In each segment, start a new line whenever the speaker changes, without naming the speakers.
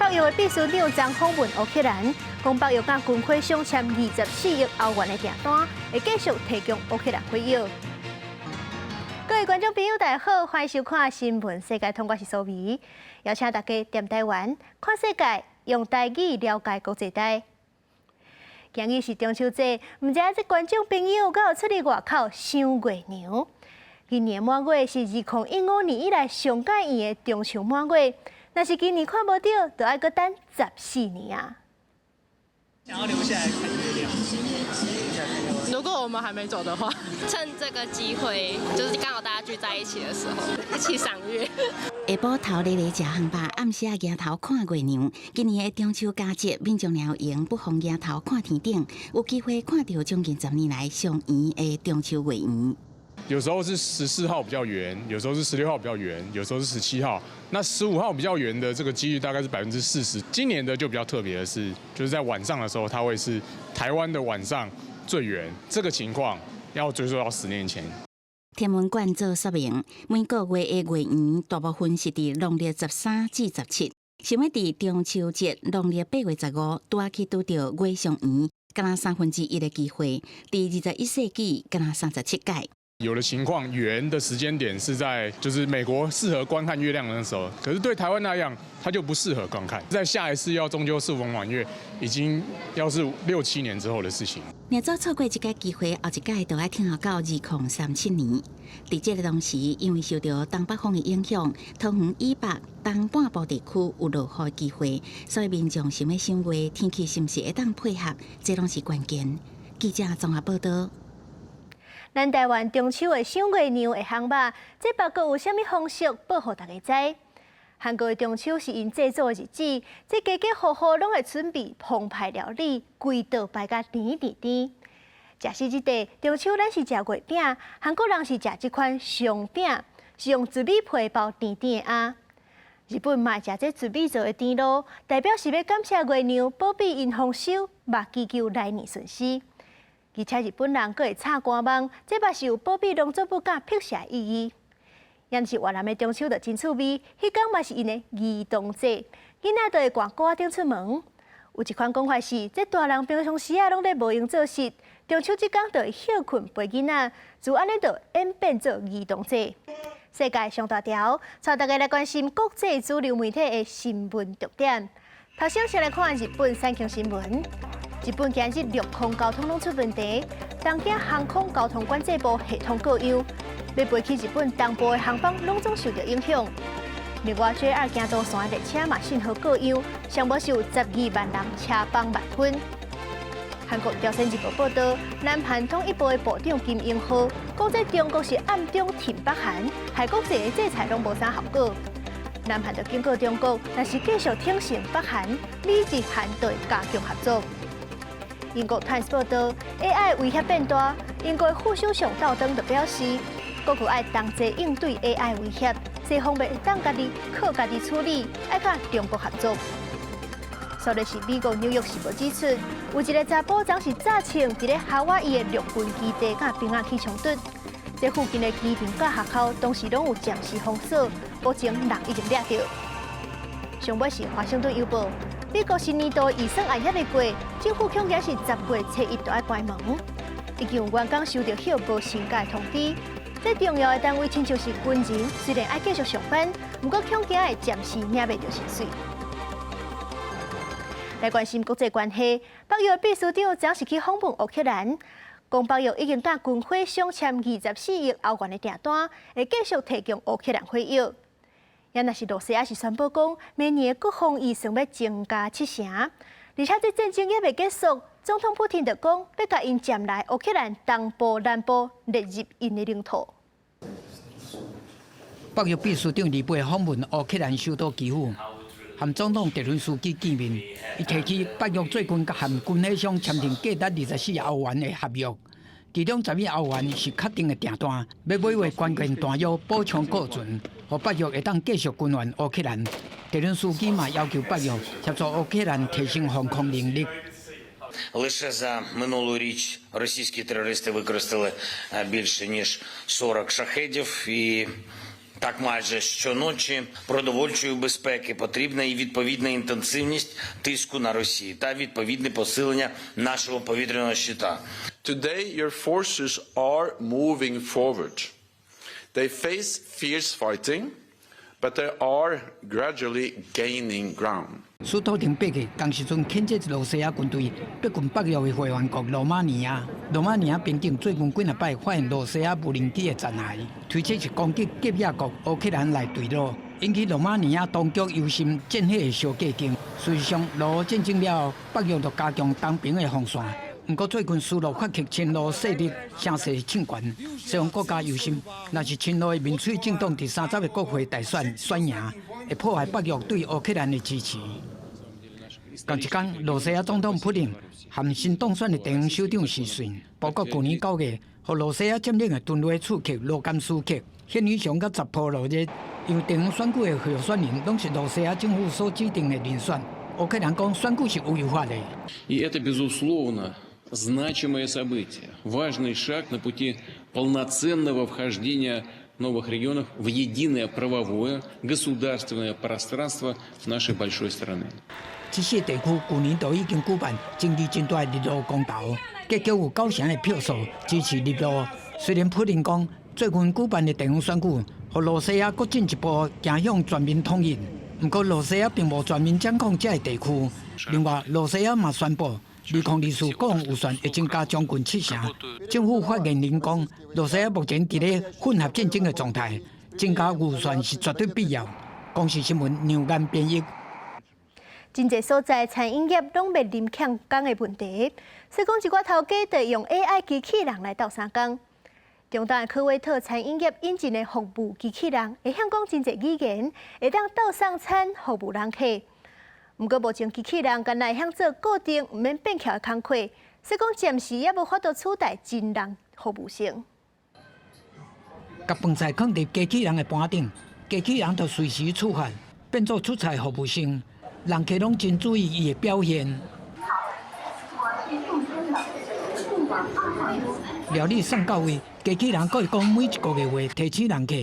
北約的秘書長昨訪問烏克蘭，講北約佮軍火商簽24億歐元的訂單，會繼續提供烏克蘭火藥。各位觀眾朋友，大家好，歡迎收看《新聞世界通》，我是蘇眉，邀請大家踮台灣看世界，用台語了解國際大。今日是中秋節，毋知這觀眾朋友敢有出去外口賞月娘？今年滿月是2015年以來上蓋圓的中秋滿月，若是今年看無著，就愛閣等14年啊！
想要留下來看月亮。
如果我們還沒走的話，
趁這個機會，就是剛好大家聚在一起的時候，一起賞月。
下晡頭咧咧食烘肉，暗時仔蜈頭看月娘。今年的中秋佳節，民眾有閒不妨蜈頭看天頂，有機會看著將近10年來上圓的中秋月圓。
有時候是14號比較圓，有時候是16號比較圓，有時候是17號。那15號比較圓的這個幾率大概是40%。今年的就比較特別的是，就是在晚上的時候，它會是台灣的晚上最圓。這個情況要追溯到10年前。
天文館做說明，每個月的月圓大部分是佇農曆13至17，想欲佇中秋節農曆8月15，拄仔去拄著月上圓，敢若1/3的機會，佇21世紀敢若37屆。
有的情況圓的時間點是在就是美國適合觀看月亮的時候，可是對台灣來講，它就不適合觀看。在下一次要中秋適逢滿月，已經要是六七年之後的事情。
若早錯過這個機會，後一屆就愛等候到2037年。佇這個同時，因為受著東北風的影響，桃園以北東半部地區有落雨機會，所以民眾想欲賞月，天氣是毋是會當配合，這攏是關鍵。記者綜合報道。
咱台灣中秋的賞月娘的項目，這別國有啥物方式報予大家知？韓國的中秋是𪜶祭祖的日子，這家家戶戶攏會準備澎湃料理，規桌擺甲甜甜甜。食死這塊中秋咱是食月餅，韓國人是食這款松餅，是用糯米皮包甜甜的餡。日本嘛食這糯米做的甜露，代表是欲感謝月娘保庇𪜶豐收，嘛祈求來年順遂。而且日本人閣會插官網，這嘛是有保庇農作物佮辟邪的意義。但是越南的中秋就真趣味，彼工嘛是𪜶的兒童節，囡仔就會掛鼓仔頂出門。有一款講法是，這大人平常時仔攏咧無閒做事，中秋這工就會歇睏陪囡仔，就按呢就演變做兒童節。世界上大條，帶大家來關心國際主流媒體的新聞重點。頭先先來看日本產經新聞。日本今日陸空交通攏出問題，東京航空交通管制部系統故障，欲飛去日本東部的航班攏總受著影響。另外，JR 京都線的列車嘛信號故障，上無是有12萬人車班慢分。韓國朝鮮日報報導，南韓統一部的部長金英浩講，這中國是暗中挺北韓，害國際的制裁攏無啥效果。南韓就警告中國，若是繼續挺進北韓，美日韓就會加強合作。英國《Times》報導，AI 威脅變大，英國副首相道登就表示，各國愛同齊應對 AI 威脅，西方袂當家己靠家己處理，愛佮中國合作。煞來是美國紐約時報指出，有一个查埔昨是詐稱佇咧夏威夷的陸軍基地佮兵仔起衝突，這附近的機場佮學校當時攏有暫時封鎖，目前人已經掠著。上尾是華盛頓郵報。美國新年度預算案猶未過，政府恐驚是10月初一就愛關門。已經有員工收著歇無薪假的通知。這重要的單位親像是軍人，雖然愛繼續上班，毋過恐驚會暫時領袂著薪水。來關心國際關係，北約秘書長昨是去訪問烏克蘭，講北約已經佮軍火商簽24億歐元的訂單，會繼續提供烏克蘭火藥。也若是羅西亞是宣布講，明年的國防預算欲增加7成，而且這戰爭猶未結束，總統普丁就講欲共𪜶佔來烏克蘭東部、南部列入𪜶的領土。
北約秘書長禮拜訪問烏克蘭首都基輔，和總統澤倫斯基見面，伊提起北約最近和軍火商簽訂價值24億歐元的合約，其中10億歐元是確定的訂單，欲買入關鍵彈藥補充庫存，予北約會當繼續軍援烏克蘭。澤倫斯基嘛要求北約協助烏克蘭提升防空能力。
Лише за минулу річ російські терористи використали більше ніж 40 шахедів і Так майже щоночі продовольчої безпеки потрібна і відповідна інтенсивність тиску на Росію та відповідне посилення нашого повітряного щита.
Today, your forces are moving forward. They face fierce fighting, but they are gradually gaining ground.
斯托滕伯格仝時陣譴責羅西亞軍隊逼近北約的會員國羅馬尼亞。羅馬尼亞邊境最近幾若擺發現羅西亞無人機的殘骸，推測是攻擊協約國烏克蘭來墜落，引起羅馬尼亞當局憂心戰火會燒過境。事實上，羅烏戰爭了後，北約就加強東邊的防線。毋過最近斯洛伐克親羅勢力聲勢衝懸，西方國家憂心，若是親羅的民粹政黨佇30個國會大選選贏，會破壞北約對烏克蘭的支持。仝一工，羅西亞總統普丁和新當選的地方首長視訊，包括舊年9月，予羅西亞佔領的頓涅茨克、盧甘斯克、赫爾松佮扎波羅熱，因為地方選舉的候選人攏是羅西亞政府所指定的人選。烏克蘭講選舉是違法的。
И это, безусловно, значимое событие, важный шаг на пути полноценного вхождения новых регионов в единое правовое государственное пространство нашей большой страны.
這四地區舊年就已經舉辦爭議真大的入羅公投，結果有九成的票數支持入羅。雖然普丁講最近舉辦的地方選舉，予羅西亞閣進一步走向全面統一，毋過羅西亞並無全面掌控這个地區。另外，羅西亞嘛宣布，2024國防預算會增加將近七成。政府發言人講，羅西亞目前佇咧混合戰爭的狀態，增加預算是絕對必要。公視新聞梁岩編譯。
真濟所在餐飲業攏面臨欠工的問題，所以講一寡頭家就用 AI 機器人來鬥相共。中東的科威特餐飲業引進的服務機器人，會曉講真濟語言，會當鬥送餐服務人客。毋過目前機器人干焦會曉做固定毋免變巧的工課，所以講暫時猶無法度取代真人服務生。
共飯菜囥佇機器人的盤頂，機器人就隨時出發，變做出菜服務生。人客攏真注意伊的表現。
我是送餐的，送往2號。
料理送到位，機器人閣會講每一句的話，提醒人客。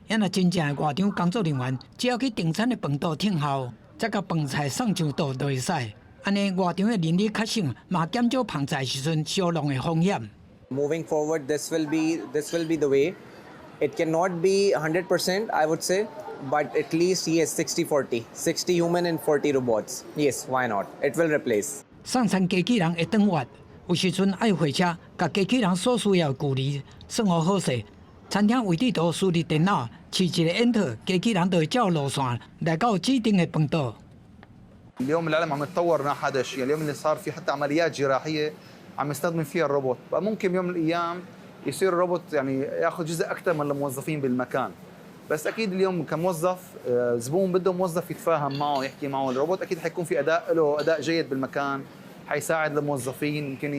啊若真正的外場工作人員，只要去訂餐的飯桌等候，才共飯菜送上桌就會使。按呢外場的人力較省，嘛減少捧菜時陣燒弄的風險。
Moving forward, this will be the way. It cannot be 100%, I would say, but at least yes, 60-40, 60 human and 40 robots. Yes, why not? It will replace.
送餐機器人會轉彎，有時陣愛貨車，共機器人所需要的距離算予好勢。餐廳位置圖輸入電腦，試一个 Enter，機器人就會照路線來到指定的飯桌。
اليوم العالم عم يتطور مع هذا الشيء، اليوم اللي صار في حتى عمليات جراحيه عم يستخدم فيها الروبوت، فممكن يوم من الايام يصير الروبوت يعني ياخذ جزء اكثر من الموظفين بالمكان. بس اكيد اليوم كموظف زبون بده موظف يتفاهم معه، يحكي معه. الروبوت اكيد حيكون في اداء له اداء جيد بالمكان، حيساعد الموظفين، يمكن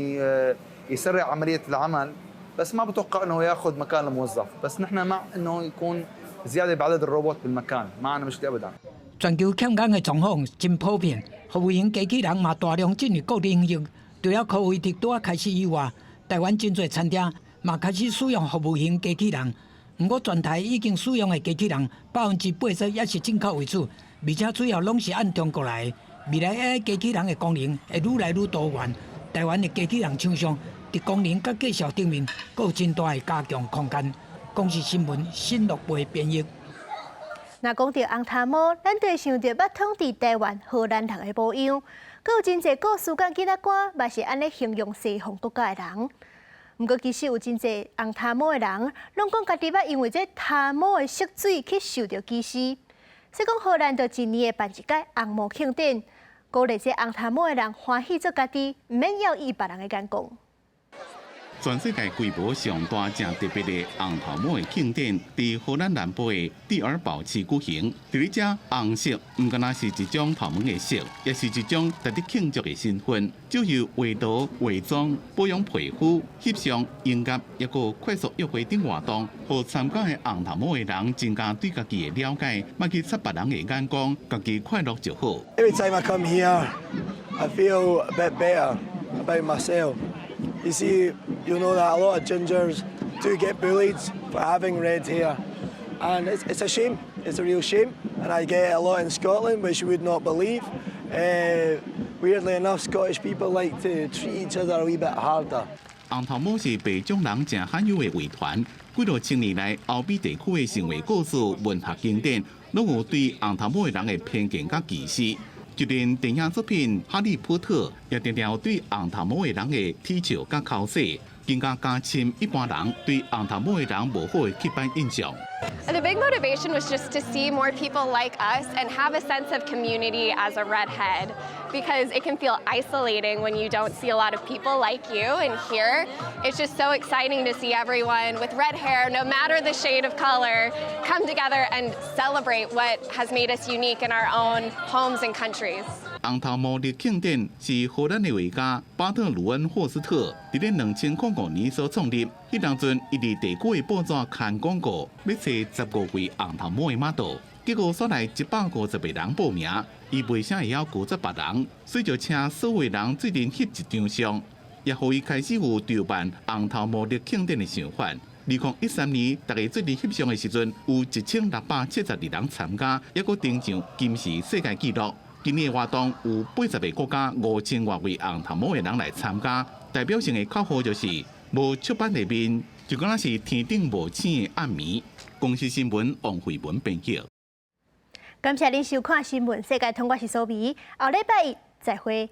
يسرع عمليه العمل، بس ما بتوقع انه ياخذ مكان الموظف. بس نحن مع انه يكون زياده بعدد الروبوت بالمكان، ما عندنا مشكله ابدا.
全球欠工的狀況真普遍，服務型機器人嘛大量進入各領域。除了科威特拄仔開始以外，台灣真濟餐廳嘛開始使用服務型機器人。毋過全台已經使用的機器人80%猶是進口為主，而且主要攏是按中國來。未來 AI 機器人的功能會愈來愈多元，台灣的機器人廠商佇功能佮價數頂面，閣有真大的加強空間。公視新聞新樂貝編譯。
若講著紅頭毛，咱就會想著捌統治台灣荷蘭人的模樣。閣有真濟故事佮囡仔歌，嘛是按呢形容西方國家的人。毋過其實有真濟紅頭毛的人，攏講家己捌因為這頭毛的色水去受著歧視。所以講荷蘭就一年會辦一屆紅毛慶典，鼓勵這紅頭毛的人歡喜做家己，毋免猶豫別人的眼光。
全世界規模上大、誠特別的紅頭毛的慶典，佇荷蘭南部的蒂爾堡市舉行。佇咧遮，紅色毋干焦是一種頭毛的色，也是一種值得慶祝的身份。藉由畫圖、化妝、保養皮膚、翕相、音樂，抑閣快速約會等活動，予參加的紅頭毛的人增加對家己的了解，莫去插別人的眼光，家己快樂就好。
Every time I come here, I feel a bit better about myself. You see, you know that a lot of gingers do get bullied for having red hair. And it's a shame. It's a real shame. And I get it a lot in Scotland, which you would not believe. Weirdly enough, Scottish people like to treat each other a wee bit harder.
紅頭毛是白種人誠罕有的遺傳，幾若千年來，歐美地區的神話故事、文學經典，攏有對紅頭毛的人的偏見佮歧視。就連電影作品《哈利波特》也常常有對紅頭毛的人的恥笑佮口水，更加加深一般人對紅頭毛的人無好的刻板印象。
And the big motivation was just to see more people like us and have a sense of community as a redhead, because it can feel isolating when you don't see a lot of people like you. And here, it's just so exciting to see everyone with red hair, no matter the shade of color, come together and celebrate what has made us unique in our own homes and countries.
紅頭毛日慶典是荷蘭的畫家巴特魯恩霍斯特佇咧2005年所創立。彼當陣，伊佇地區的報紙刊廣告，欲揣15位紅頭毛的 model，結果煞來150個人報名，伊袂啥會曉拒絕別人，所以就請所有人做陣翕一張相，也予伊開始有籌辦紅頭毛日慶典的想法。2013年，大家做陣翕相的時陣，有1672人參加，猶閣登上金氏世界紀錄。今年的活動有80個國家5000外位紅頭毛的人來參加，代表性的口號就是無雀斑的面，就敢若是天頂無星的暗暝。公視新聞王慧文編輯。
感謝您收看新聞世界通，我是蘇美，後禮拜一再會。